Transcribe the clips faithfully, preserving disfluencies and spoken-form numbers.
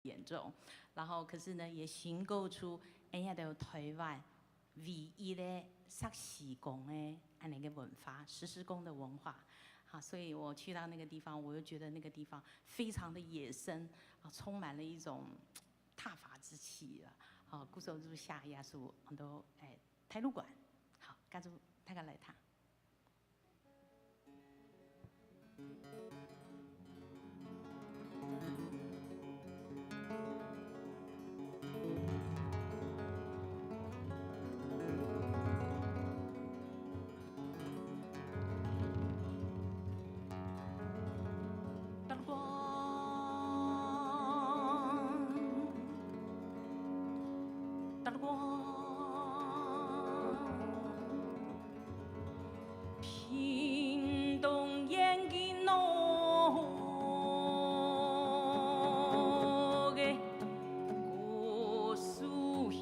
严重，然后可是呢，也形构出，哎呀，在台湾唯一的石獅公的恁呢个文化，石獅公的文化。好，所以我去到那个地方，我又觉得那个地方非常的野生，啊，充满了一种踏伐之气啊。好，故所就下一下是我都哎，太鲁馆。好，跟住大家来谈。屏东縣个个古樹乡，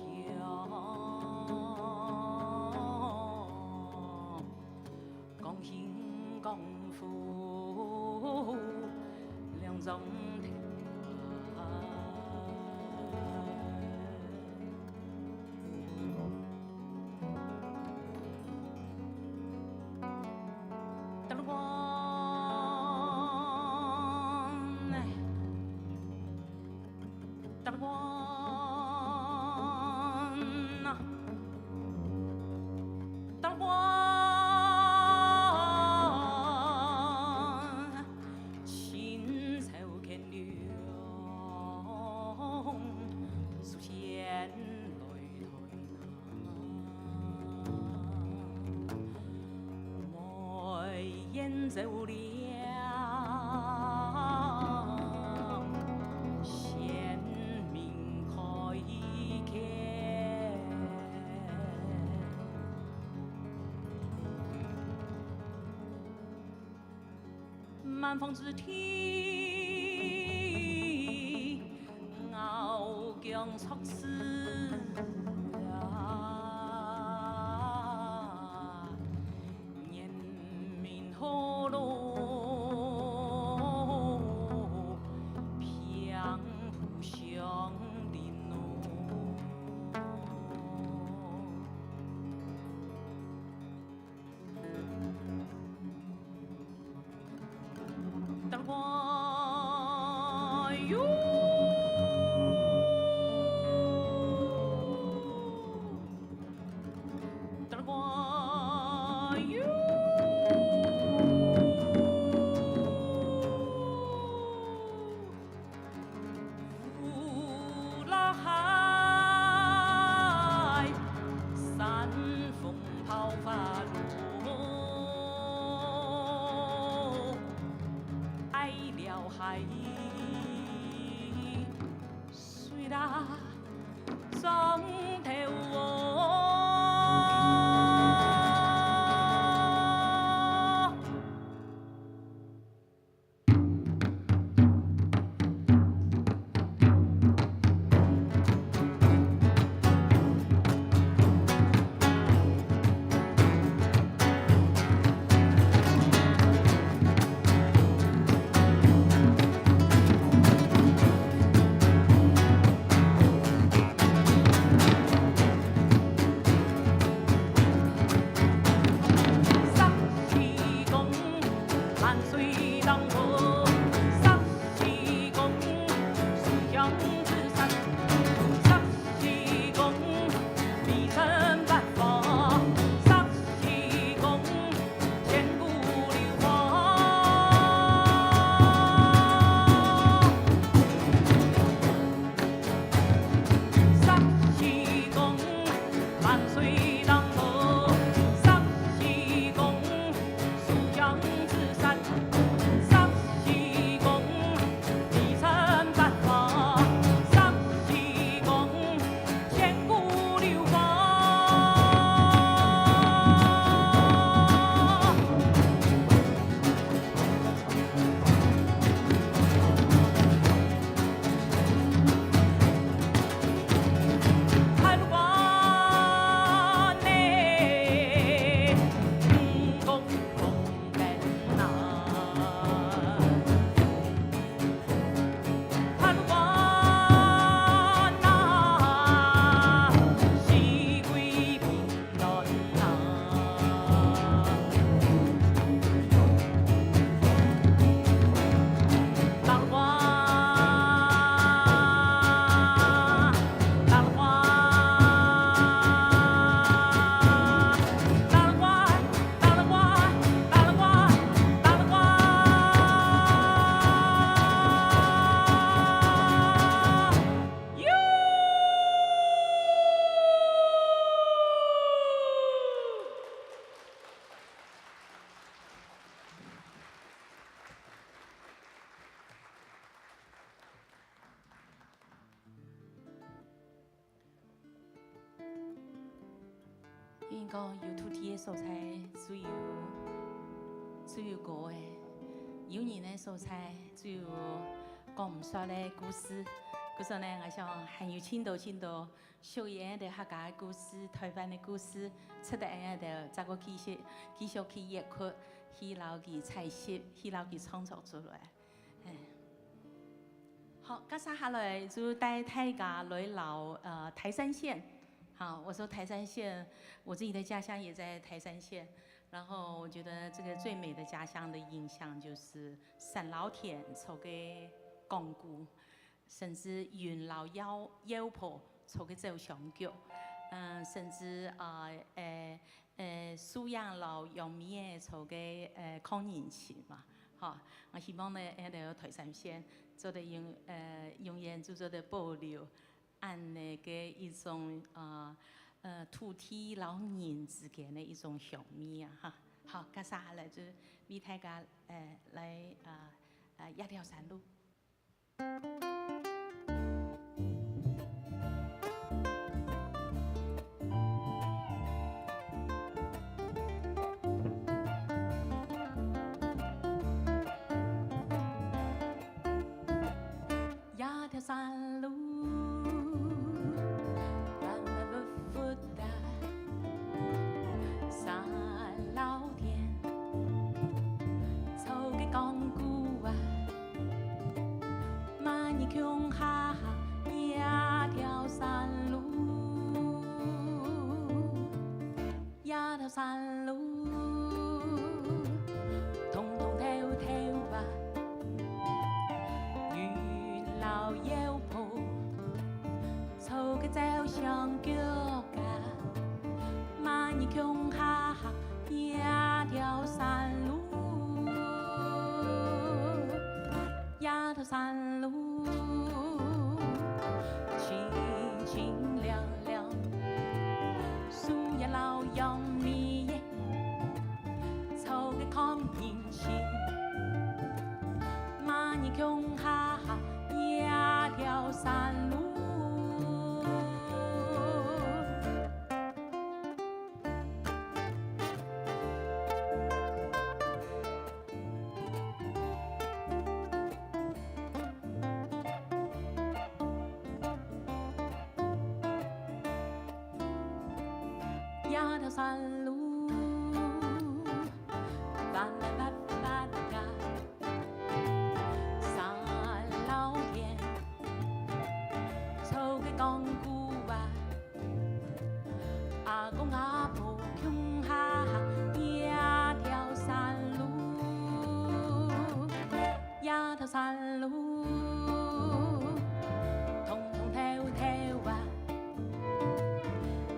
光興光復兩莊頭。講有土地个所在，就有，就有歌个；有人个所在，就有講毋煞个故事。故所呢，𠊎想還有盡多盡多屬於𠊎兜客家个故事、臺灣个故事，值得𠊎兜再過繼續，繼續去挖掘，去摎佢採集，去摎佢創作出來。 哎。好，接下來就帶大家來到，呃，台三線。好，我說台三線，我自己的家鄉也在台三線。然後我覺得這個最美的家鄉的印象就是山摎田做个光顧，甚至雲摎窯，窯婆做个走相逐，嗯，甚至，呃，呃， 呃，素英摎楊美仔做个，呃，囥人情嘛。吼，𠊎希望呢，𠊎兜台三線做得永，呃，永遠就做得保留恁呢个一種，呃，呃，土地摎人之間个一種香味啊，哈。好，接下來就為大家，呃，來，呃，呃，這條山路。 這條山路，彎彎曲曲啊，山摎田，做个光顧啊，麼人共下行這條山路。 這條山路，通通透透啊，雲摎窯婆，做个走相逐啊，麼人共下行這條山路。 這條山路，清清涼涼，素英摎楊美仔，做个囥人情，麼人共下行這條山路。 這條山路，彎彎彎彎啊，山摎田，做个光顧啊， 阿公阿婆共下行這條山路，這條山路，通通透透啊，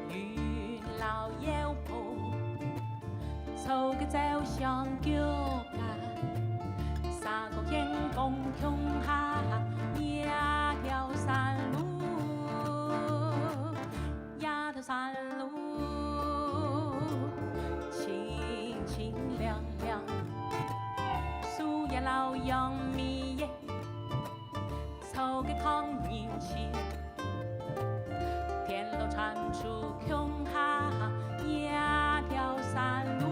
雲摎窯婆，做个走相逐啊，三個兄公共下行這條山路。 這條山路，清清涼涼，素英摎楊美仔，做个囥人情，田螺蟾蜍共下行這條山路。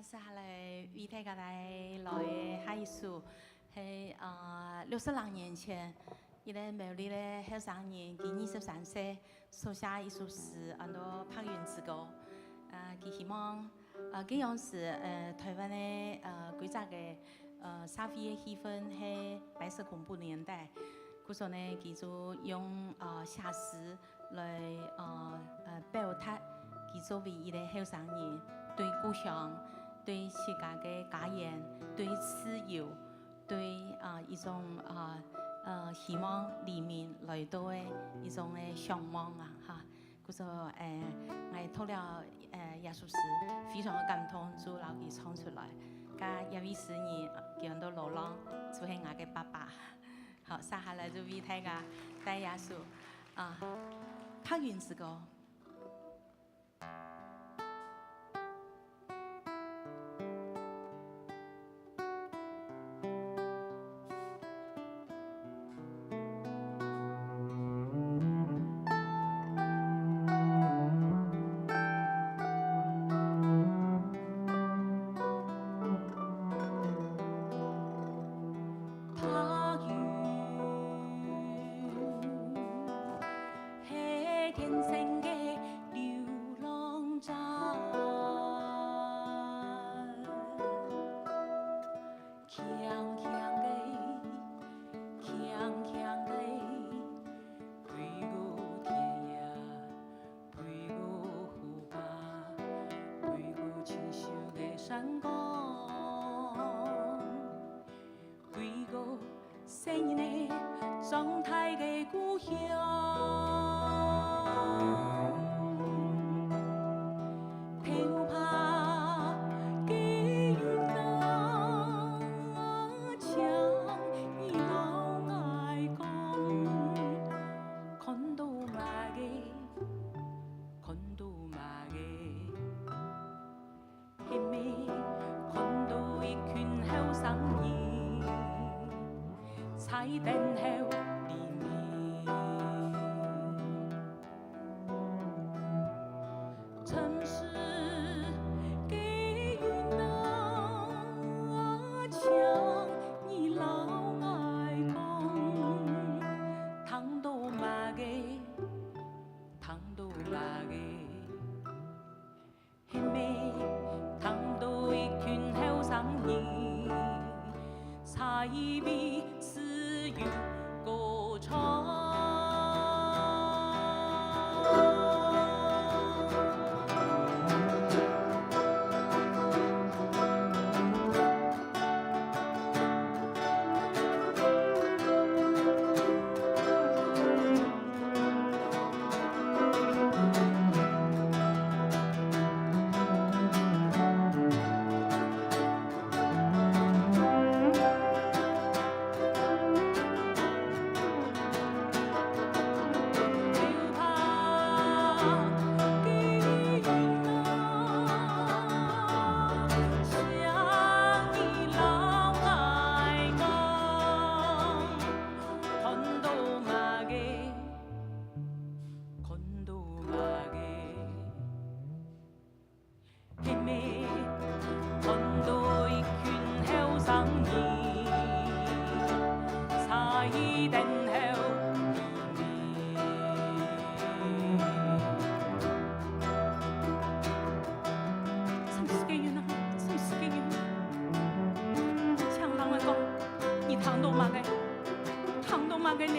接下來為大家帶來个下一首，係，呃，六十零年前，一個苗栗个後生人，佢二十三歲，所寫一首詩，安到《白雲之歌》。啊，佢希望，呃，該央時，呃，臺灣个，呃，歸隻个，呃，社會个氣氛係白色恐怖年代，故所呢，佢就用，呃，寫詩 來，呃，呃，表達佢作為一個後生人，對故鄉、對自家个家園、對自由、對，啊，一種，啊，呃，希望黎明來到个一種个向往啊，哈。故所，呃，𠊎讀了，呃，這首詩，非常个感動，就摎佢唱出來。該這位詩人，呃，佢安到羅浪，就係𠊎个爸爸。 好，接下來就為大家帶這首，啊，《白雲之歌》。 白雲係天生个流浪者，輕輕个，輕輕个，飛過田野，飛過湖泊，飛過清秀个山崗。 歸個細人仔長大个故鄉。頭白个雲啊，請你摎𠊎講，看到麼个？看到麼个？ 係無看到一群後生人，在等候黎明。城市个雲啊，請你摎𠊎講，聽到麼个？聽到麼个？ 係無聽到一群後生人，在為自由歌唱。看到麼个？看到麼个？係無看到一群後生人，在等候黎明。城市个雲啊，城市个雲，請摎𠊎講，你聽到麼个？聽到麼个呢？